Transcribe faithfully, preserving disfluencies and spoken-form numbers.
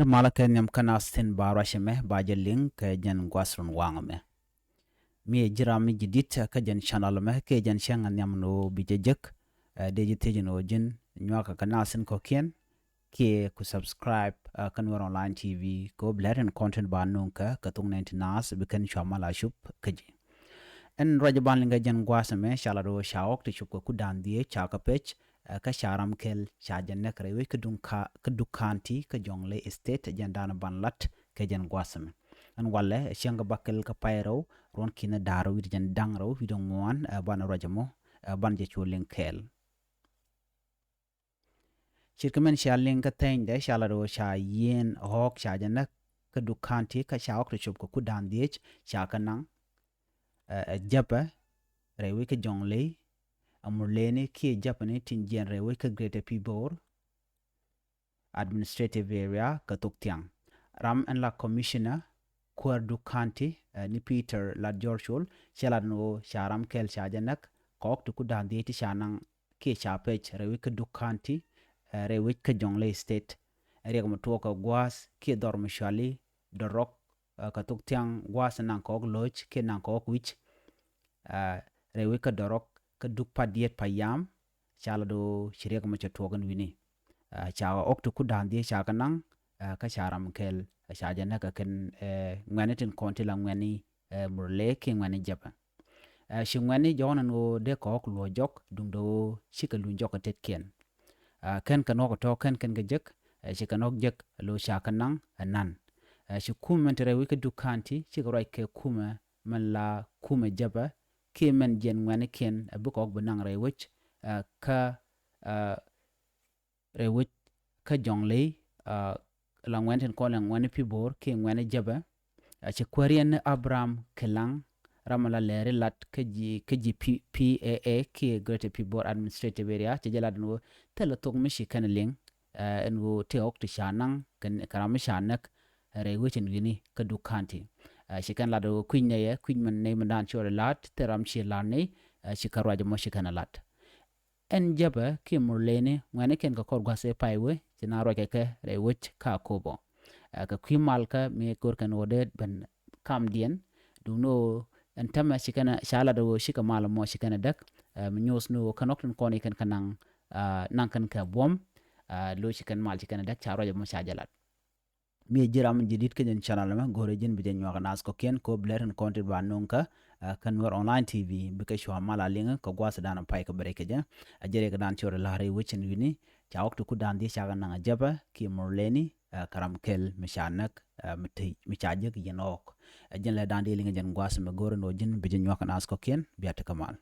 Ni malä kɛ nhiam kä naath tin ba ruac ɛmɛ ba jɛ liŋ kɛ jɛn gua̱th run waŋ ɛmɛ. Mi ɛ ji̱ ram mi ji̱ di̱t kä jɛn channel ɛmɛ kɛ jɛn cäŋ ɛ nhiam ni ɣöö bi jɛ jek. Ɛ dee ji̱ thiec ni ɣöö ji̱n nyuakä kä naath tin kɔ̱kiɛn kiɛ ku subscribe kä Nuer Online T V kɛ ɣöö bi lɛr in content ba nuŋ kä kɛ thuk nɛn ti naath bi kɛn cua mal a cup kä ji̱. Ɛn ruac ban liŋ kɛ jɛn gua̱th ɛmɛ ca lat ɣöö ca ɣɔk ti cup kɛ ku da̱a̱n dhieec ca kɛ pec. Ɛ kä ca ram kɛl ca jɛ näk rɛy wec kä Duk County kä Jonglei State ɛ jɛn da̱a̱n ban lat kɛ jɛn gua̱th ɛmɛ. Ɛn walɛ ɛ cäŋ kɛ bäkɛl kä pay rɛw ruɔ̱n ki̱n ɛ da̱ŋ rɛw wi̱cdɛ jiɛn da̱ŋ rɛw wi̱cdɛ ŋuan ɛ banɛ ruac ɛmɔ ɛ banɛ jɛ cu liŋ kɛɛl. Ce̱tkɛ mɛn cia liŋ kä thɛnydɛ ca lat ɣöö ca yieen ɣɔ̱ɔ̱k ca jɛ näk kä Duk County kä ca ɣɔ̱k ti cop kɛ ku da̱a̱n dhieec ca kɛ naŋ. Ɛ jäpɛ rɛy wec kä Jonglei, ɛ Murleni kiɛ jäpɛ ni tin jiɛn rɛy wec kä Greater Pibor Administrative Area kɛ thok thiaŋ. Ram ɛn la Commissioner kuäär Duk County ɛ ni Peter Lat Jɔrcol cɛ lat ni ɣöö ca ram kɛl ca jɛ näk kɛ ɣɔ̱k ti ku da̱a̱n dhieec ti ca naŋ kiɛ ca pec rɛy wec kä Duk County ɛ rɛy wec kä Jonglei State. Ɛ riɛk mi tuɔɔk kɛ gua̱a̱th kiɛ dhɔr mi cuali dɔrɔk ɛ kɛ thok thiaŋ gua̱a̱th naŋ kɛ ɣɔ̱k lo̱c kiɛ naŋ kɛ ɣɔ̱k wi̱c. Ɛ rɛy wec kä dɔrɔk kä Duk Padiet Payam ca lat ɣöö ci riɛk mi cɛ tuɔɔk ɛn wi̱ni. Ɛ ca ɣɔ̱k ti ku da̱a̱n dhieec ca kɛ naŋ ɛ kä ca ram kɛl ɛ ca jɛ näk kɛ kɛn ɛ ŋuɛ̈ni tin kɔn ti la ŋuɛ̈ni ɛ Murle kiɛ ŋuɛ̈ni jäpɛ. Ɛ ci ŋuɛ̈ni jɔɔk ɛn ɣöö dee kɛ ɣɔ̱k luɔ̱c jɔk duundɛ ɣöö cikɛ luny jɔk kɛ tetkiɛn. Ɛ kɛn kɛ nhɔk tɔ̱ kɛn kɛn kɛ jek ɛ cikɛ nhɔk jek lo̱c ca kɛ naŋ ɛ nan. Ɛ ci kumɛ mɛn te rɛy wec kä Duk County cikɛ ruac kɛ kumɛ mɛn la kumɛ jäpɛ kiɛ mɛn jiɛn ŋuɛ̈nikiɛn ɛ bikɛ ɣɔ̱k bi naŋ rɛy wec ɛ kä ɛ rɛy wec kä Jonglei ɛ la ŋuɛ̈ni tin kɔn la ŋuɛ̈ni Pibor kiɛ ŋuɛ̈ni jäpɛ. Ɛ ci kuääriɛn ni Abraham Kilaŋ ram la lɛri lat kä ji̱ kä ji̱ P A A kiɛ Greater Pibor Administrative Area cɛ jɛ lat ɛn ɣöö thilɛ thok mi ci kɛn liŋ ɛ ɛn ɣöö tëë ɣɔ̱k ti ca naŋ kɛ ram mi ca näk rɛy wec ɛn wi̱ni kä Duk County. Ɛ ci kɛn lat ɣöö kui̱ny nɛy ɛ kui̱ny mɛn nɛy mɛn da̱a̱n ci ɣɔr ɛ la̱t thil ram ci la̱t nɛy. Ɛ ci kɛ ruac ɛmɔ ci kɛn ɛ la̱t. Ɛn jäpɛ kiɛ Murleni ŋuɛ̈nikiɛn kɛ kɔr gua̱th ɛ pay wec ci na ruac kɛ kɛ rɛy wec kä Akobo. Ɛ kɛ kui̱ mal kä mi go̱r kɛn ɣöö dee ben kamdiɛn duundɛ ɣöö ɛn tämɛ ci kɛn ca lat ɣöö cikɛ mal ɛmɔ ci kɛn ɛ däk. Ɛ mi nyuɔth ni ɣöö kɛn ɣɔ̱k tin kɔn i̱ kɛn kɛ naŋ ɛ naŋ kɛn kɛ buɔ̱m. Ɛ lo̱c ci kɛn mal ci kɛn ɛ däk ca ruac ɛmɔ ca jɛ lat. Mi ɛ ji̱ ram ji̱ di̱t kä jɛn channel ɛmɛ go̱rɛ ji̱n bi jɛ nyuak naath kɔ̱kiɛn kɛ ɣöö bi lɛr in kɔn ti ba nuŋ kä ɛ kä Nuer Online T V bikɛ cua mal a liŋ kä gua̱a̱th dan pay kä bɛ rɛy kɛ jɛ. Ɛ jɛ rɛy kɛ dan cor ɛ la̱r i̱ wecin wi̱ni ca ɣɔ̱k ti ku da̱a̱n dhieec ca kɛ naŋ ɛ jäpɛ kiɛ Murleni ɛ kä ram kɛl mi ca näk ɛ mi tëc mi ca jek yɛn ɣɔ̱k. Ɛ jɛn lɛ dan di liŋ ɛ jɛn gua̱a̱th ɛmɛ go̱rɛ ni ɣöö ji̱n bi jɛ nyuak naath kɔ̱kiɛn bia tekɛ mal.